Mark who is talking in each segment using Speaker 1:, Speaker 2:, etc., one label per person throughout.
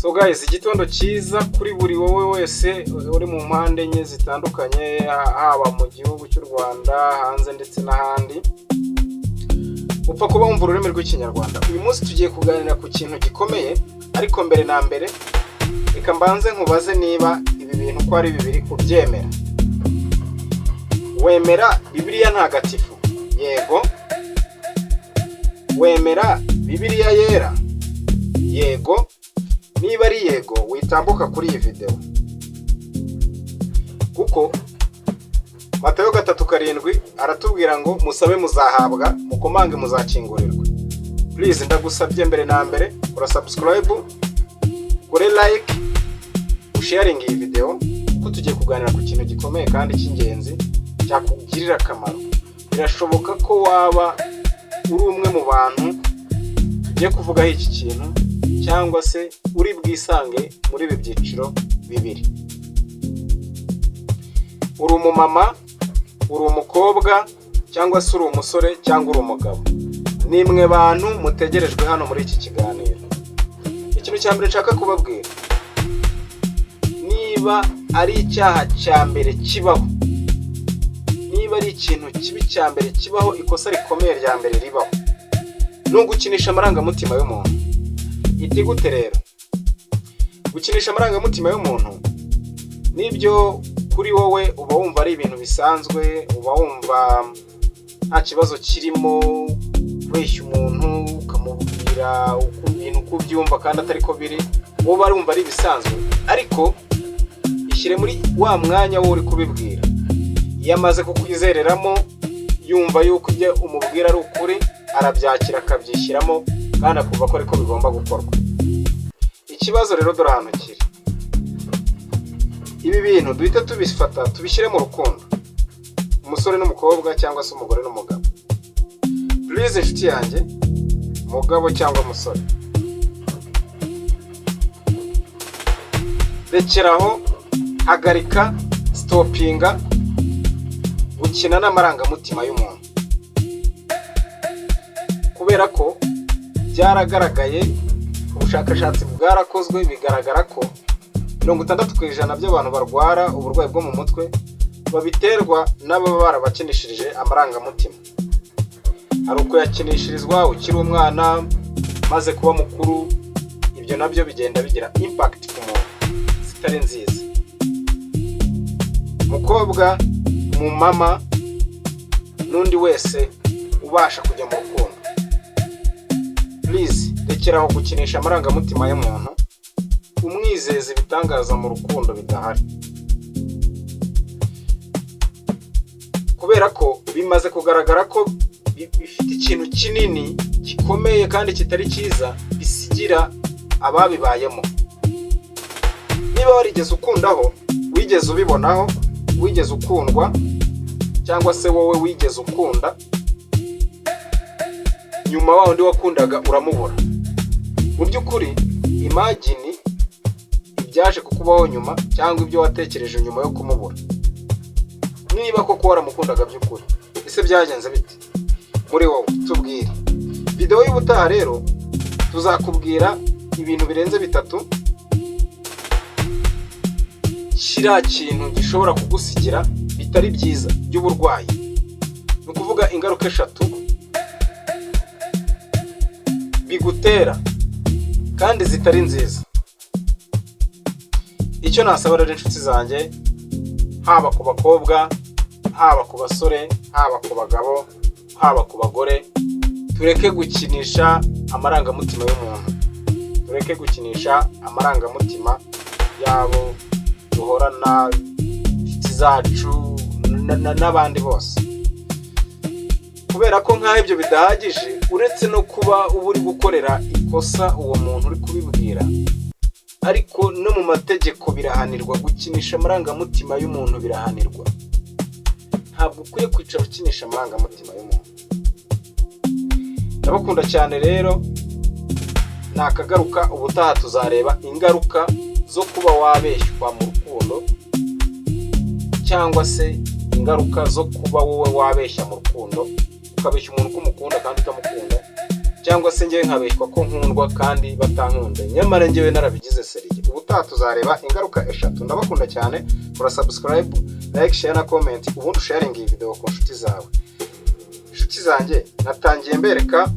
Speaker 1: So guys, igitondo cyiza kuri buri wowe wese uri mu mpande enye zitandukanye, haba mu gihugu cy'u Rwanda, hanze ndetse n'ahandi. Upfa kuba wumva ururimi rw'Ikinyarwanda. Uyu munsi tugiye kuganira ku kintu gikomeye, ariko mbere na mbere reka mbanze nkubaze niba ibi bintu uko ari bibiri ubyemera. Wemera Bibiliya Ntagatifu? Yego. Wemera Bibiliya Yera? Yego. Niba ari yego, witambuka kuri iyi videwo, kuko Matayo 3:7 aratubwira ngo musabe muzahabwa, mukomange muzakingurirwa. Please, ndagusabye mbere na mbere kora subscribe, kore like, usharinge iyi videwo, kuko tugiye kuganira ku kintu gikomeye kandi cy'ingenzi cyakugirira akamaro. Birashoboka ko waba uri umwe mu bantu tugiye kuvugaho iki kintu, cyangwa se uri bwisange muri ibi byiciro bibiri: uri umumama, uri umukobwa, cyangwa se uri umusore, cyangwa uri umugabo. Ni mwe bantu mutegerejwe hano muri iki kiganiro. Ikintu cya mbere nshaka kubabwira, niba ari icyaha cya mbere kibaho, niba ari ikintu kibi cya mbere kibaho, ikosa rikomeye rya mbere ribaho, ni ugukinisha amarangamutima y'umuntu. Iti gute rero gukinisha amarangamutima y'umuntu? Nibyo, kuri wowe uba wumva ari ibintu bisanzwe, uba wumva nta kibazo kirimo kubeshya umuntu, ukamubwira ibintu uko ubyumva kandi atari ko biri, wowe uba wumva ari ibisanzwe. Ariko ishyire muri wa mwanya wo uri kubibwira. Iyo amaze kukwizereramo, yumva yuko ibyo umubwira ari ukuri, arabyakira, akabyishyiramo, kandi akumva ko ariko bigomba gukorwa. Ikibazo rero dore ahantu kiri. Ibi bintu duhita tubifata tubishyire mu rukundo, umusore n'umukobwa cyangwa se umugore n'umugabo. Please, inshuti yanjye, mugabo cyangwa musore, rekeraho, hagarika, stopinga gukina n'amarangamutima y'umuntu, kubera ko byaragaragaye, ubushakashatsi bwarakozwe, bigaragara ko 60% by'abantu barwara uburwayi bwo mu mutwe babiterwa n'ababa barabakinishirije amarangamutima. Hari ukuyakinishirizwa ukiri umwana, maze kuba mukuru, ibyo nabyo bigenda bigira impact ku muntu zitari nziza. Mukobwa, mu mama n'undi wese ubasha kujya mu rukundo, please, rekeraho gukinisha amarangamutima y'umuntu, umwizeza ibitangaza mu rukundo bidahari, kubera ko bimaze kugaragara ko bifite ikintu kinini gikomeye kandi kitari cyiza bisigira ababibayemo. Niba warigeze ukundaho, wigeze ubibonaho, wigeze ukundwa, cyangwa se wowe wigeze ukunda, nyuma wa wundi wakundaga uramubura, mu by'ukuri imagine ibyaje kukubaho nyuma cyangwa ibyo watekereje nyuma yo kumubura, niba koko waramukundaga by'ukuri. Ese byagenze bite muri wowe? Tubwire. Videwo y'ubutaha rero tuzakubwira ibintu birenze bitatu kiriya kintu gishobora kugusigira bitari byiza by'uburwayi, ni ukuvuga ingaruka eshatu bigutera kandi zitari nziza. Icyo nasaba rero inshuti zanjye, haba ku bakobwa, haba ku basore, haba ku bagabo, haba ku bagore, tureke gukinisha amarangamutima y'umuntu, tureke gukinisha amarangamutima y'abo duhorana, inshuti zacu n'abandi bose, kubera ko nk'aho ibyo bidahagije, uretse no kuba uba uri gukorera ikosa uwo muntu uri kubibwira, ariko no mu mategeko birahanirwa. Gukinisha amarangamutima y'umuntu birahanirwa. Ntabwo ukwiye kwicara ukinisha amarangamutima y'umuntu. Ndabakunda cyane rero, nakagaruka. Ubutaha tuzareba ingaruka zo kuba wabeshywa mu rukundo, cyangwa se ingaruka zo kuba wowe wabeshya mu rukundo, ukabeshya umuntu ko umukunda kandi utamukunda. Cyangwa se ngewe nkabeshywa ko nkundwa kandi batankunze, nyamara ngewe narabigize sérieux. Ubutaha tuzareba ingaruka eshatu. Ndabakunda cyane. Kora subscribe, like, share na comment, ubundi usharinga iyi video ku nshuti zawe. Inshuti zanjye, natangiye mbereka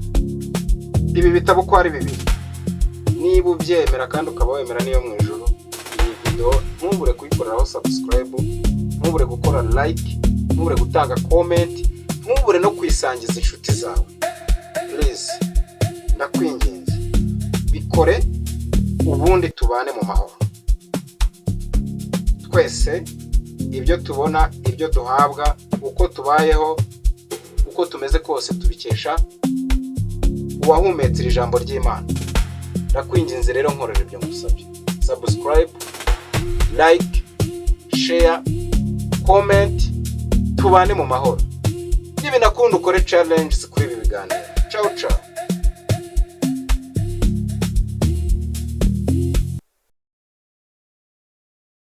Speaker 1: ibi bitabo uko ari bibiri. Niba ubyemera kandi ukaba wemera n'iyo mu ijuru, iyi video ntubure kuyikoreraho subscribe, ntubure gukora like, ntubure gutanga comment, ntubure no kwisangiza inshuti zawe. Please, ndakwinginze, bikore, ubundi tubane mu mahoro twese. Ibyo tubona, ibyo duhabwa, uko tubayeho, uko tumeze kose, tubikesha uwahumetse iri jambo ry'Imana. Ndakwinginze rero, nkorera ibyo ngusabye: subscribe, like, share, comment, tubane mu mahoro. Nibinakunda ukore challenges kuri ibi biganiro. Ciao ciao.